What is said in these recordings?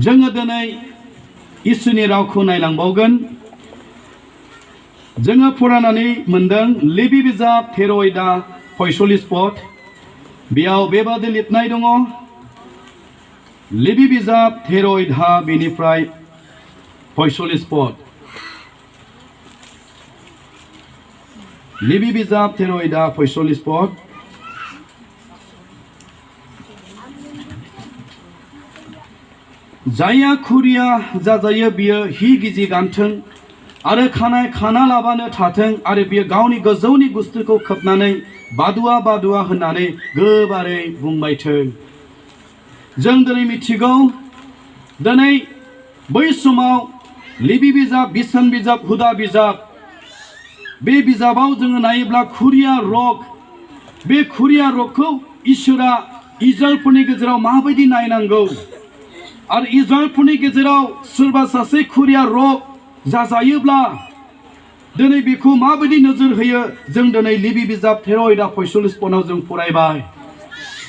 जोङो दिनै इसोरनि रावखौ नायलांबावगोन। जोङो फरायनानै मोनदों लेबि बिजाब 13 आयदा 45 पद। बेयाव बेबादि लिरनाय दङ। लेबि बिजाब 13 आयदा बेनिफ्राय 45 पद। लेबि बिजाब 13 आयदा 45 पद। जाया खुरिया जाजायो बियो हि गिजि गानथों आरो खानाय खाना लाबानो थाथों आरो बियो गावनि गोजौनि गुसथिखौ खोबनानै बादुवा बादुवा होननानै गोबारै बुंबायथों। जों दिनै मिथिगौ दिनै बै समाव लेबि बिजाब, बिसान बिजाब, हुदा बिजाब, बे बिजाबाव जोङो नायोब्ला खुरिया रग, बे खुरिया रगखौ इसोरा इजराइलफोरनि गेजेराव माबायदि नायनांगौ आरो इजराइलफोरनि गेजेराव सोरबा सासे खुरिया रग जाजायोब्ला दिनै बेखौ माबायदि नोजोर होयो जों दिनै लेबि बिजाब 13 आयदा 45 पदआव जों फरायबाय।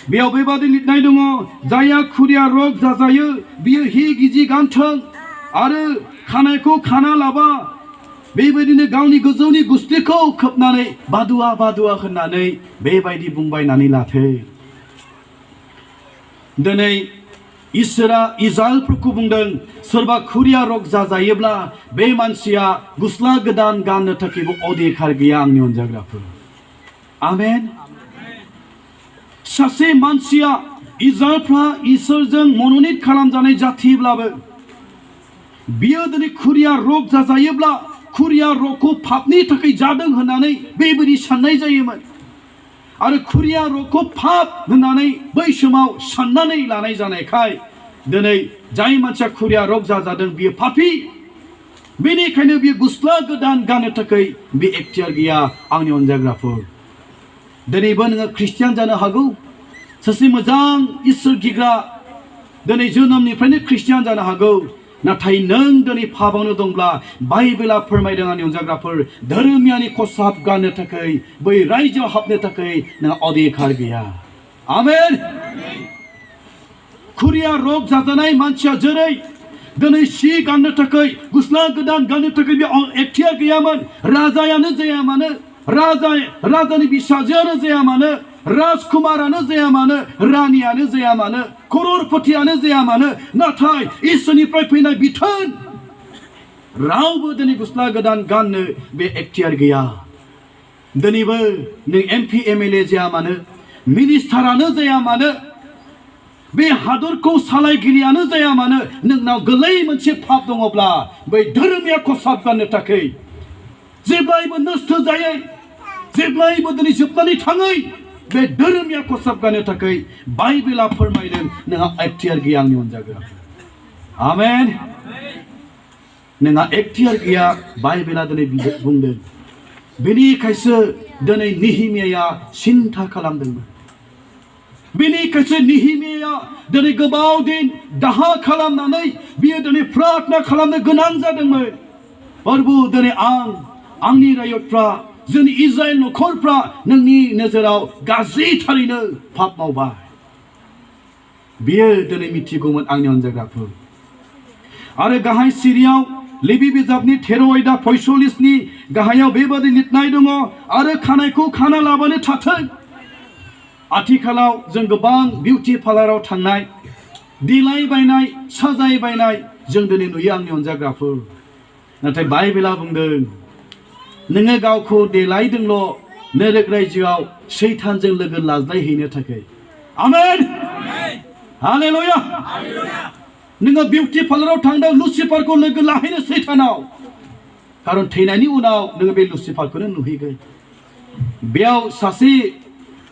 बेयाव बेबादि लिरनाय दङ, जाया खुरिया रग जाजायो बियो हि गिजि गानथों आरो खानायखौ खाना लाबा बेबायदिनो गावनि गोजौनि गुसथिखौ खोबनानै बादुवा बादुवा होननानै बेबायदि बुंबायनानै लाथों। दिनै इसोरा इजराइलफोरखौ बुंदों सोरबा खुरिया रग जाजायोब्ला बे मानसिया गुस्ला गोदान गाननो थाखायबो अधिकार गैया। आंनि अनजाग्राफोर, आमेन। सासे मानसिया इजराइलफ्रा इसोरजों मन'नित खालामजानाय जाथिब्लाबो बियो दिनै खुरिया रग जाजायोब्ला खुरिया रगखौ पापनि थाखाय जादों होननानै बेबायदि साननाय जायोमोन आरो खुरिया रगखौ पाप होननानै बै समाव साननानै लानाय जानायखाय दिनै जाय मानसिया खुरिया रग जाजादों बियो पापी, बेनिखायनो बियो गुस्ला गोदान गाननो थाखाय बे एक्टियार गैया। आंनि अनजाग्राफोर, दिनैबो नोङो ख्रिस्टियान जानो हागौ, सासे मोजां इसोर गिग्रा दिनै जोनोमनिफ्रायनो ख्रिस्टियान जानो हागौ, नाथाय नों दिनै पापावनो दंब्ला बाइबेला फोरमायदों आंनि अनजाग्राफोर, धोरोमियानि खसाब गाननो थाखाय बै रायजोआव हाबनो थाखाय नोंहा अधिकार गैया। आमेन। खुरिया रग जाजानाय मानसिया जेरै दिनै सि गाननो थाखाय गुस्ला गोदान गाननो थाखाय बे एक्टियार गैयामोन। राजायानो जाया मानो, राजानि बिसाजोआनो जाया मानो, राजकुमारानो जाया मानो, रानियानो जाया मानो, कररपतियानो जाया मानो, नाथाय इसोरनिफ्राय फैनाय बिथोन रावबो दिनै गुस्ला गोदान गाननो बे एक्टियार गैया। दिनैबो नों MP MLA जाया मानो, मिनिस्टारानो जाया मानो, बे हादरखौ सालायगिरियानो जाया मानो, नोंनाव गोरलै मोनसे पाप दङब्ला बै धोरोमिया खसाब गाननो थाखाय जेब्लायबो नस्थ जायै, जेब्लायबो दिनै जोबनानै थाङै बे धोरोमिया खसाब गाननो थाखाय बाइबेला फोरमायदों नोंहा एक्टियार गैया। आंनि अनजाग्रा, आमेन। नोंहा एक्टियार गैया बाइबेला दिनै बुंदों। बेनिखायसो दिनै नेहेमियाया सिन्था खालामदोंमोन। बेनिखायसो नेहेमियाया दिनै गोबाव दिन दाहा खालामनानै बियो दिनै प्रार्थना खालामनो गोनां जादोंमोन। प्रभु, दिनै आंनि रायजोफ्रा, जोंनि इजराइल नखरफ्रा नोंनि नोजोराव गाज्रि थारैनो पाप मावबाय। बियो दिनै मिथिगौमोन आंनि अनजाग्राफोर। आरो गाहाय सिरियाव लेबि बिजाबनि 13 आयदा 45 नि गाहायाव बेबादि लिरनाय दङ, आरो खानायखौ खाना लाबानो थाथों। आथिखालाव जों गोबां बिउटि पार्लाराव थांनाय, देलाय बायनाय, साजाय बायनाय जों दिनै नुयो आंनि अनजाग्राफोर। नाथाय बाइबेला बुंदों नोङो गावखौ देलायदोंल' नोरक रायजोआव सैतानजों लोगो लाज्लायहैनो थाखाय। आमेन। हालेलुया। नोङो बिउटि पार्लाराव थांदों लुसिफारखौ लोगो लाहैनो सैतानाव, खारन थैनायनि उनाव नोङो बे लुसिफारखौनो नुहैगोन। बेयाव सासे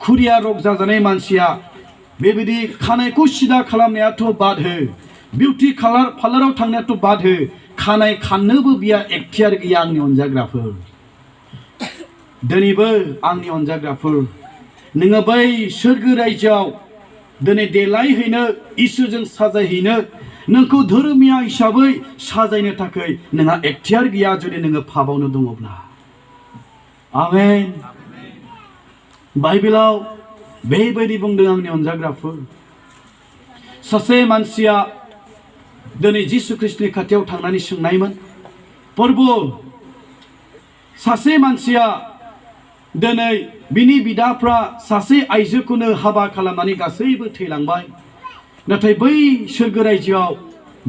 खुरिया रग जाजानाय मानसिया बेबायदि खानायखौ सिदा खालामनायाथ' बाद हो, बिउटि पार्लाराव थांनायाथ' बाद हो, खानाय खाननोबो बिया एक्टियार गैया। आंनि अनजाग्राफोर, दिनैबो आंनि अनजाग्राफोर, नोङो बै सोरगो रायजोआव दिनै देलायहैनो, इसोरजों साजायहैनो, नोंखौ धोरोमिया हिसाबै साजायनो थाखाय नोंहा एक्टियार गैया जुदि नोङो पापावनो दङब्ला। आमेन। बाइबेलाव बेबायदि बुंदों आंनि अनजाग्राफोर। सासे मानसिया दिनै जिसु ख्रिस्टनि खाथियाव थांनानै सोंनायमोन प्रभु सासे मानसिया दिनै बिनि बिदाफ्रा सासे आइजोखौनो हाबा खालामनानै गासैबो थैलांबाय नाथाय बै सोरगो रायजोआव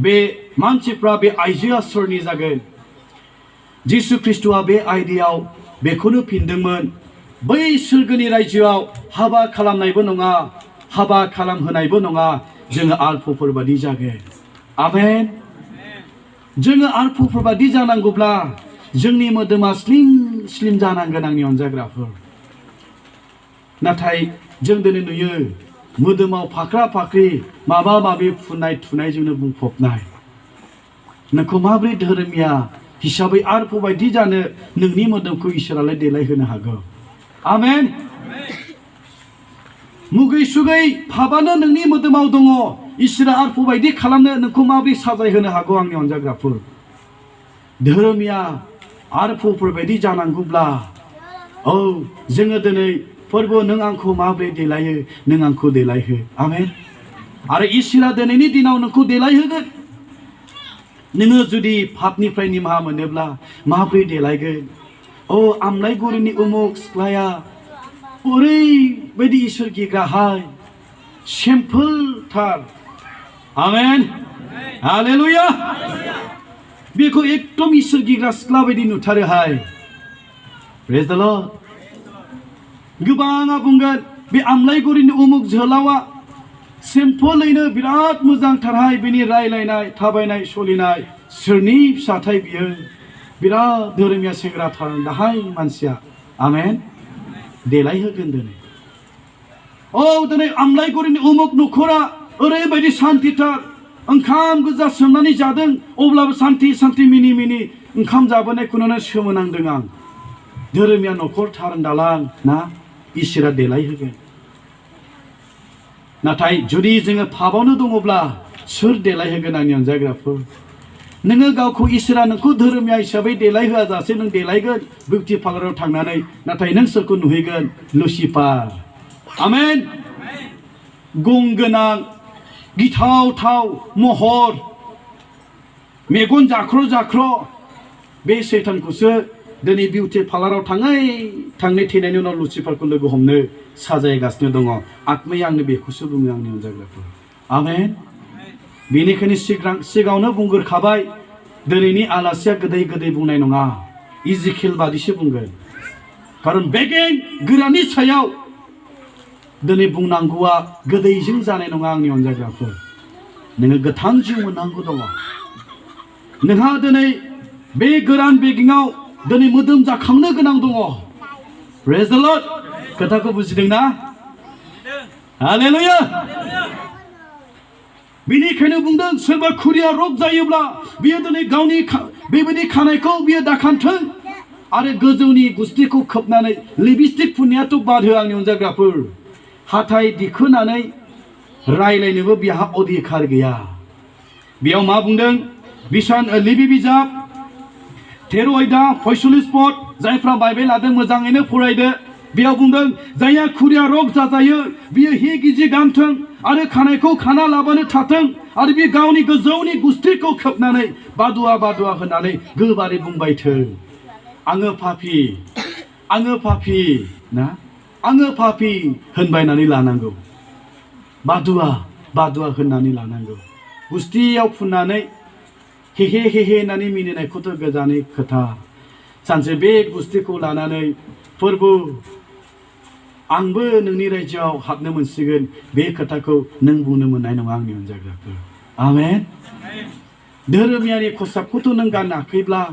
बे मानसिफ्रा बे आइजोआ सोरनि जागोन जिसु ख्रिस्टआ बे आयदायाव बेखौनो फिनदोंमोन बै सोरगोनि रायजोआव हाबा खालामनायबो नङा हाबा खालामहोनायबो नङा जोङो आलफोर बादि जागोन आमेन जोङो आलफोर बादि जानांगौब्ला जोंनि मोदोमा स्लिम स्लिम जानांगोन आंनि अनजाग्राफोर नाथाय जों दिनै नुयो मोदोमाव फाख्रा फाख्रि माबा माबि फुननाय थुनायजोंनो बुंफबनाय नोंखौ माबोरै धोरोमिया हिसाबै आलफोर बायदि जानो नोंनि मोदोमखौ इसोरालाय देलायहोनो हागौ आमेन मुगै सुगै फाबानो नोंनि मोदोमाव दङ इसोरा आलफोर बायदि खालामनो नोंखौ माबोरै साजायहोनो हागौ आंनि अनजाग्राफोर धोरोमिया आलफोर बायदि जानांगौब्ला औ जोङो दिनै फोरबो नों आंखौ माबोरै देलायो नों आंखौ देलायहो आमेन आरो इसोरा दिनैनि दिनाव नोंखौ देलायहोगोन नोङो जुदि पापनिफ्राय निमाहा मोनोब्ला माबोरै देलायगोन औ आमलायगुरिनि उमुक सिख्लाया ओरैबायदि इसोर गिग्राहाय सिम्पोलथार आमेन हालेलुया बेखौ एकदम इसोर गिग्रा सिख्ला बायदि नुथारोहाय प्रेज द लर्ड गोबाङा बुंगोन बे आमलायगुरिनि उमुक जोहोलावा सिम्पोलैनो बिराद मोजांथारहाय बिनि रायलायनाय थाबायनाय सलिनाय सोरनि फिसाथाय बियो बिराद धोरोमिया सेंग्राथार दाहाय मानसिया आमेन देलायहोगोन दिनै औ दिनै आमलायगुरिनि उमुक न'खरा ओरैबायदि सान्थिथार ओंखाम गोजा सोमनानै जादों अब्लाबो सान्थि सान्थि मिनि मिनि ओंखाम जाबोनायखौनो सोमोनांदों आं धोरोमिया न'खर थारदालां ना इसोरा देलायहोगोन नाथाय जुदि जोङो पापावनो दङब्ला सोर देलायहोगोन आंनि अनजाग्राफोर नोङो गावखौ इसोरा नोंखौ धोरोमिया हिसाबै देलायहोआ जासे नों देलायगोन बिउटि पार्लाराव थांनानै नाथाय नों सोरखौ नुहैगोन लुसिफार आमेन गं गोनां गिथावथाव महर मेगन जाख्र' जाख्र' बे सैतानखौसो दिनै बिउटि पार्लाराव थाङै थैनायनि उनाव लुसिफारखौ लोगो हमनो साजायगासिनो दङ आत्माया आंनो बेखौसो बुङो आंनि अनजाग्राफोर आमेन बेनिखायनो सिगाङावनो बुंगोरखाबाय दिनैनि आलासिया गोदै गोदै बुंनाय नङा इजिखेल बादिसो बुंगोन खारन बेगें गोरानि सायाव दिनै बुंनांगौआ गोदैजों जानाय नङा आंनि अनजाग्राफोर नोङो गोथां जिउ मोननांगौ दङ नोंहा दिनै बे गोरान बेगेङाव दिनै मोदोम जाखांनो गोनां दङ प्रेज द लर्ड खोथाखौ बुजिदोंना हालेलुया बेनिखायनो बुंदों सोरबा खुरिया रग जायोब्ला बियो दिनै गावनि बेबायदि खानायखौ बियो दाखान्थों आरो गोजौनि गुस्थिखौ खोबनानै लिपस्टिक फुननायाथ' बाद हो आंनि अनजाग्राफोर हाथाय दिखोनानै रायलायनोबो बिहा अधिकार गैया बेयाव मा बुंदों लिबि बिजाब 13 आयदा 45 पद जायफ्रा बाइबेल लादों मोजाङैनो फरायदो बेयाव बुंदों जायहा खुरिया रग जाजायो बियो हि गिजि गानथों आरो खानायखौ खाना लाबानो थाथों आरो बे गावनि गोजौनि गुस्थिखौ खोबनानै बादुवा बादुवा होनानै गोबारै बुंबाय थों आङो पापि ना आङो पापि होनबायनानै लानांगौ बादुवा होननानै लानांगौ गुस्थियाव फुननानै हेहे होननानै मिनिनायखौथ' गोजाननि खोथा सानसे बे गुस्थिखौ लानानै फोरबो आंबो नोंनि रायजोआव हाबनो मोनसिगोन बे खोथाखौ नों बुंनो मोननाय नङा आंनि अनजाग्राफोर आमेन धोरोमियानि खसाबखौथ' नों गानाखैब्ला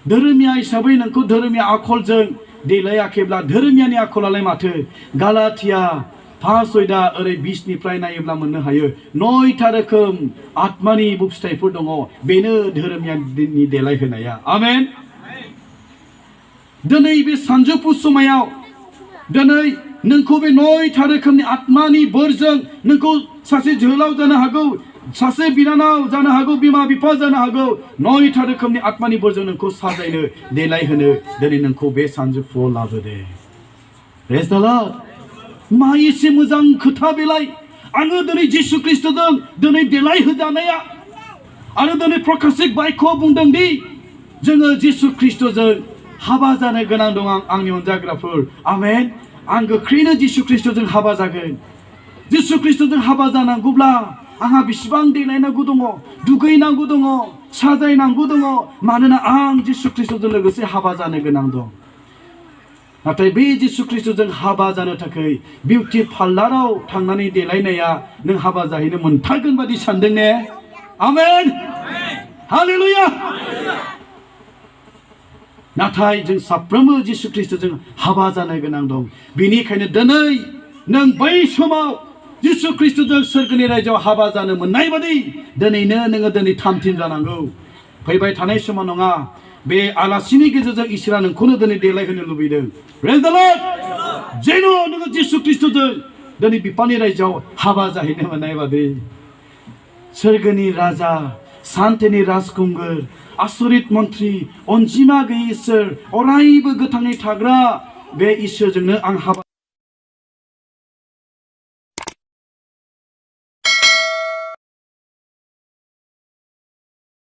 धोरोमिया हिसाबै नोंखौ धोरोमिया आखलजों देलायाखैब्ला धोरोमियानि आखलालाय माथो गालाथिया 5:6 ओरै 20निफ्राय नायोब्ला मोननो हायो 9था रोखोम आत्मानि फिथाइफोर दङ बेनो धोरोमियानि देलायहोनाया आमेन दिनै बे सानजौफु समायाव दिनै नोंखौ बे 9था रोखोमनि आत्मानि बोरजों नोंखौ सासे जोहोलाव जानो हागौ सासे बिनानाव जानो हागौ बिमा बिफा जानो हागौ 9था रोखोमनि आत्मानि बोरजों नोंखौ साजायनो देलायहोनो दिनै नोंखौ बे सानजौफुआव लाबोदे प्रेज द लर्ड मा एसे मोजां खोथा बेलाय आङो दिनै जिसु ख्रिस्टजों दिनै देलायहोजानाया आरो दिनै प्रकाशिक बाइकखौ बुंदोंदि जोङो जिसु ख्रिस्ट'जों हाबा जानो गोनां दं आंनि अनजाग्राफोर आमेन आं गोख्रैनो जिसु ख्रिस्ट'जों हाबा जागोन जिसु ख्रिस्ट'जों हाबा जानांगौब्ला आंहा बेसेबां देलायनांगौ दङ दुगैनांगौ दङ साजायनांगौ दङ मानोना आं जिसु ख्रिस्ट'जों लोगोसे हाबा जानो गोनां दं नाथाय बे जिसु ख्रिस्ट'जों हाबा जानो थाखाय बिउटि पार्लाराव थांनानै देलायनाया नों हाबा जाहैनो मोनथारगोन बादि सानदों ने आमेन हालेलुया नाथाय जों साफ्रोमबो जिसु ख्रिस्ट'जों हाबा जानो गोनां दं बेनिखायनो दिनै नों बै समाव जिसु ख्रिस्ट'जों सोरगोनि रायजोआव हाबा जानो मोननाय बादि दिनैनो नोङो दिनै थामथिम जानांगौ फैबाय थानाय समाव नङा बे आलासिनि गेजेरजों इसोरा नोंखौनो दिनै देलायहोनो लुबैदों प्रेज द लर्ड जेन' नोङो जिसु ख्रिस्ट'जों दिनै बिफानि रायजोआव हाबा जाहैनो मोननाय बादि सोरगोनि राजा सान्थिनि राजकुंगुर आसरित मन्त्रि अनजिमा गैयै इसोर अरायबो गोथाङै थाग्रा बे इसोरजोंनो आं हाबा